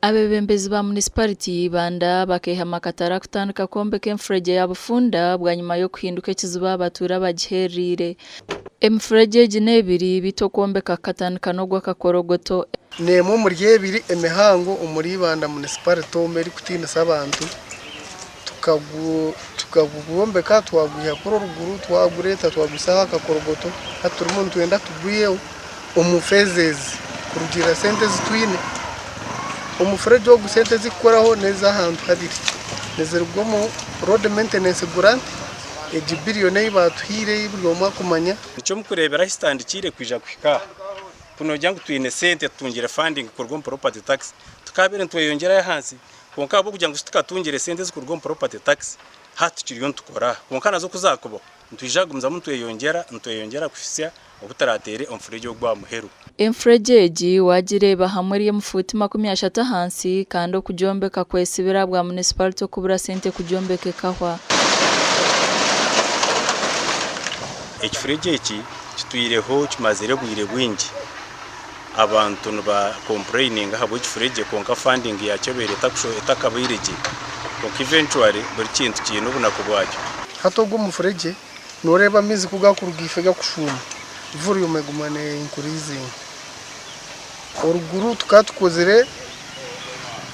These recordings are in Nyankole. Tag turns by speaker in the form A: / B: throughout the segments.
A: Abeebembezi ba munisipariti ya Ibanda bakeehama akatare kutandika kwombeka enfuregye ya Bufunda bwanyima y'okuhinduka ekizibu aha batuura abagiherereire. Emifuregye egi n'ebiri beitu okwombeka kukatandika n'ogw'akakorogoto.
B: N'emwe omuri ebiri emihango omuri Ibanda munisiparite omu erikutiinisa abantu. Tukagwombeka twagwiha kuri oruguru twagureeta twaguhitsya aha kakorogoto hati turimu nitwenda tugwiheho omu phases kurugiirira sente ezi twine. Omufuregye ogu sente ezirikukoraho n'ez'ahantu habiri, niziruga omu road maintenance grant egi billion ei baatuhaire ei buri omwe arikumanya.
C: Nikyo mukureebera ahu kitandikiire kwija kuhika aha. Ku noogira ngu twine sente tutungire funding kuruga omu property tax, tukaabaire nitweyongyerayo ahansi. Kwonka ahabw'okugira ngu titukatungire sente ezirikuruga omu property tax, hati tukiriyo nitukora. Kwonka nazo ku zaakubaho, nitwija kugumizamu nitweyongyera, nitweyongyera kuhitsya obu turaateere omufuregye ogu aha muheru.
A: Enfuregye egi waagireeba hamwe eri omu fuuti 30 ahansi kandi okugyombeka kwesibire ahabwa munisiparite okubura sente kugyombeka ekahwa.
C: Ekifuregye eki kitwireho kimazire obwire bwingi abantu niba complaininga ahabw'ekifuregye kwonka funding yakyo ebaire etakabaire gye kwonka eventually buri kintu kiine obunaku bwakyo.
B: Hati ogu omufuregye Noreeba amaizi ku gakuruga ife gakushuuma, volume eguma ne increasinga. Oruguru tukaba tukozire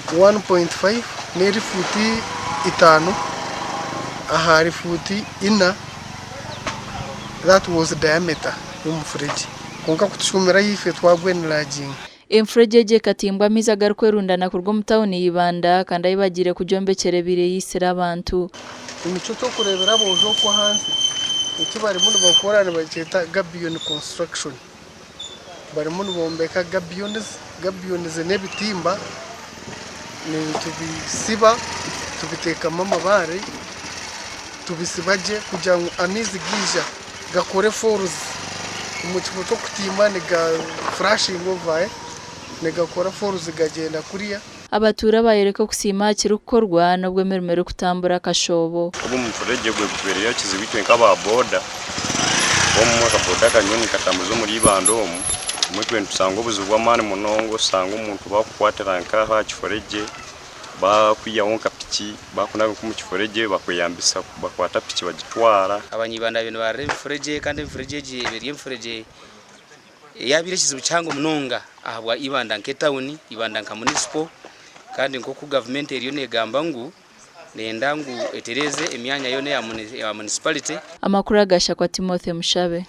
B: 1.5 neri fuuti itaano ahari fuuti ina that was diameter yomufuregye kwonka kutushuumire ahaifo twagwa enlarginga.
A: Enfuregye egi ekatimbwa amaizi agarikwerundana kuruga omu tauni ya Ibanda kandi ahu bagiire kugyombekyera ebaire eisire abantu.
B: Nikyo ky'okureebera aboojo okwo ahansi eki barimu nibakora nibakyeta gabion construction. Barimu nibombeka gabions, gabions n'ebitimba nitubisiba tubiteekamu amabaare tubisiba gye kugira ngu amaizi gaija gakore falls omu kifo ky'okutiima niga flashinga over nigakora falls gagyenda kuriya.
A: Abatuura bayoreka okusiima aha kirikukorwa n'obu emirimo erikutambura akashoobo.
D: Ogu omufuregye gwe gutubereireho ekizibu itwe nk'aba boda. Omu aka boda aka nyowe ninkatambuza omuri Ibanda omu, obumwe tube nitusanga obuzibu bw'amaani munonga osanga omuntu bakukwatira nk'aha kifuregye bakwihaho nka piki bakunaga nk'omu kifuregye bakweyambisa bakwata piki bagitwara.
E: Abanyibanda babaire nibarira emifuregye kandi emifuregye egi ebaire eri emifuregye eyabaire ekizibu kihango munonga ahabwa Ibanda nk'etawuni, Ibanda nka munisipo kandi nk'oku gavumenti eriyo negamba ngu neyenda ngu etereeze emyanya yoona eya munisipalite.
A: Amakuru agashya kwa Timothy Mushabe.